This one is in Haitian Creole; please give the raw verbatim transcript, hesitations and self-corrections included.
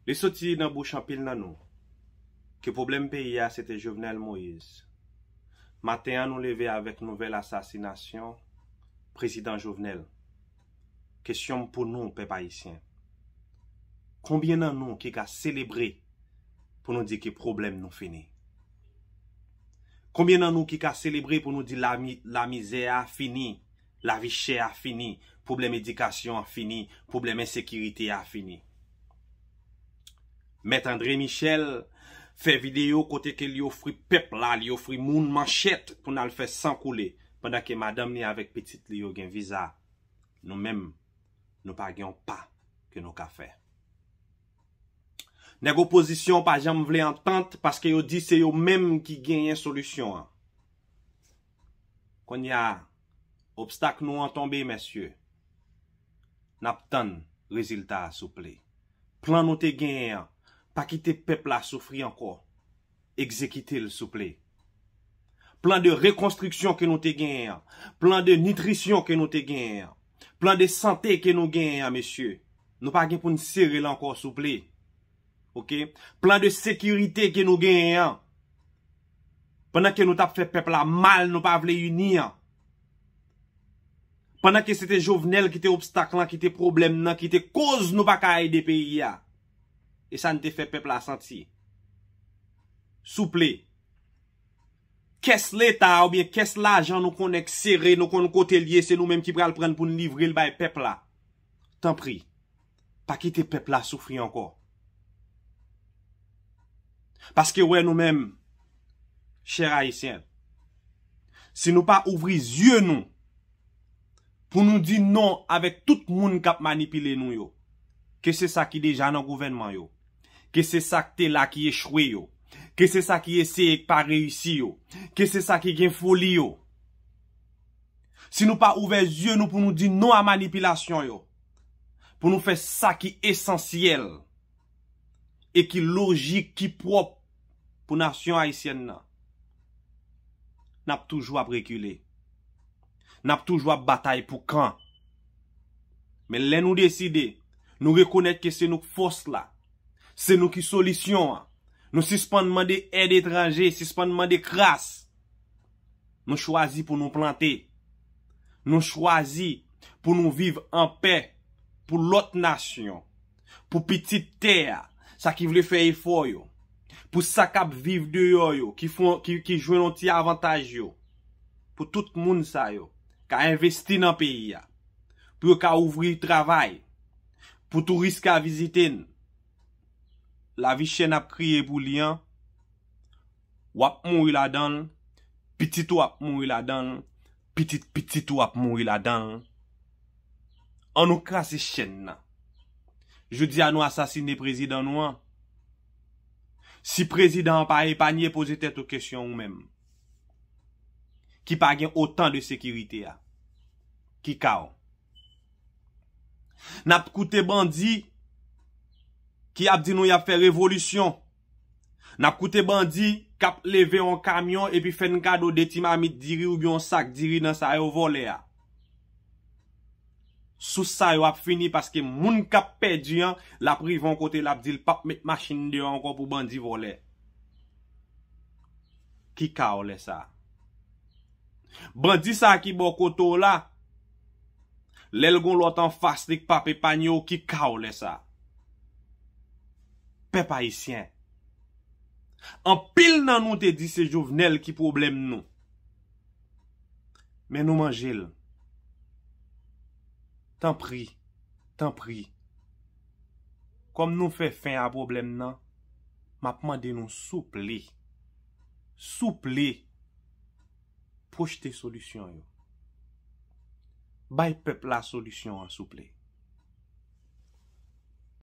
Li soti nan bouch anpil nan nou ke pwoblèm peyi a se te Jovenel Moïse. Maten an nou leve avèk nouvèl asasinasyon Prezidan Jovenel. Kesyon m pou nou, pèp ayisyen. Konbyen nan nou ki ka selebre pou nou di ke pwoblèm nou fini? Konbyen nan nou ki ka selebre pou nou di lami-, lamizè a fini, lavi chè a fini, pwoblèm edikasyon an fini, pwoblèm ensekirite a fini? Mèt André Michel fè videyo kote ke li ofri pèp la, li ofri moun manchèt pou n al fè san koule, pandan ke madanm li avèk pitit li yo gen viza. Nou menm, nou pa gen yon pa ke nou ka fè. Nèg opozisyon pa janm vle antant paske yo di se yo menm ki genyen solisyon an. Kounye a, obstak nou an tonbe, mesye. N ap tann rezilta a, souple. Plan nou te genyen an, pa kite pèp la soufri ankò. Egzekite l, souple. Plan de rekonstriksyon ke nou te genyen an, plan de nitrisyon ke nou te genyen an, plan de sante ke nou genyen an, mesye, nou pa gen pou n sere l ankò, souple. Oke? Plan de sekirite ke nou genyen an, pandan ke nou t ap fè pèp la mal, nou pa vle ini an. Pandan ke se te Jovenel ki te obstak lan, ki te pwoblèm nan, ki te koz nou pa ka ede peyi a. E sa n te fè pèp la santi. Souple. Kès leta oubyen kès lajan nou konnen k sere, nou konn kote l ye, se nou menm ki pral pran l pou n livre l bay pèp la. Tanpri, pa kite pèp la soufri ankò. Paske wè nou menm, chè ayisyen, si nou pa ouvri zye nou pou nou di non avèk tout moun k ap manipile nou yo, ke se sa ki deja nan gouvènman yo, ke se sa k te la ki echwe yo, ke se sa ki eseye k pa reyisi yo, ke se sa ki gen foli yo. Si nou pa ouvè zye nou pou nou di non a manipilasyon yo, pou nou fè sa ki esansyèl e ki lojik, ki pwòp pou nasyon ayisyèn nan, n ap toujou ap rekile. N ap toujou ap batay pou kan. Men lè nou deside, nou rekonèt ke se nou k fòs la, se nou ki solisyon an. Nou sispann mande èd etranje, sispann mande kras. Nou chwazi pou nou plante. Nou chwazi pou nou viv an pè pou lòt nasyon, pou pitit tè a, sa ki vle fè efò yo, pou sa k ap viv deyò yo, ki fon, ki, ki jwenn yon ti avantaj yo, pou tout moun sa yo ka envesti nan peyi a, pou yo ka ouvri travay, pou touris ka vizite n. Lavi chè n ap kriye pou li an, w ap mouri ladan l, pitit ou ap mouri ladan l, pitit pitit ou ap mouri ladan l. An nou kraze chèn nan. Jodi a nou asasine prezidan nou an. Si prezidan an pa epanye, poze tèt ou kesyon ou menm, ki pa gen otan de sekirite a, ki ka w? N ap koute bandi ki ap di nou y ap fè revolisyon. N ap koute bandi k ap leve yon kamyon epi fè n kado de ti mamit diri oubyen yon sak diri nan sa yo vòlè a. Sou sa yo ap fini paske moun k ap pèdi an, l ap rive yon kote l ap di l p ap met machin deyò ankò pou bandi vòlè. Ki ka w lè sa a? Bandi sa a ki bò kote w la, lè l gon lòt anfas li k p ap epanye w, ki ka w lè sa a? Pèp ayisyen, anpil nan nou te di se Jovenel ki pwoblèm nou. Men nou manje l. Tanpri, tanpri. Kòm nou fè fen a pwoblèm nan, m ap mande nou souple, souple, pwojte solisyon yo. Bay pèp la solisyon an, souple.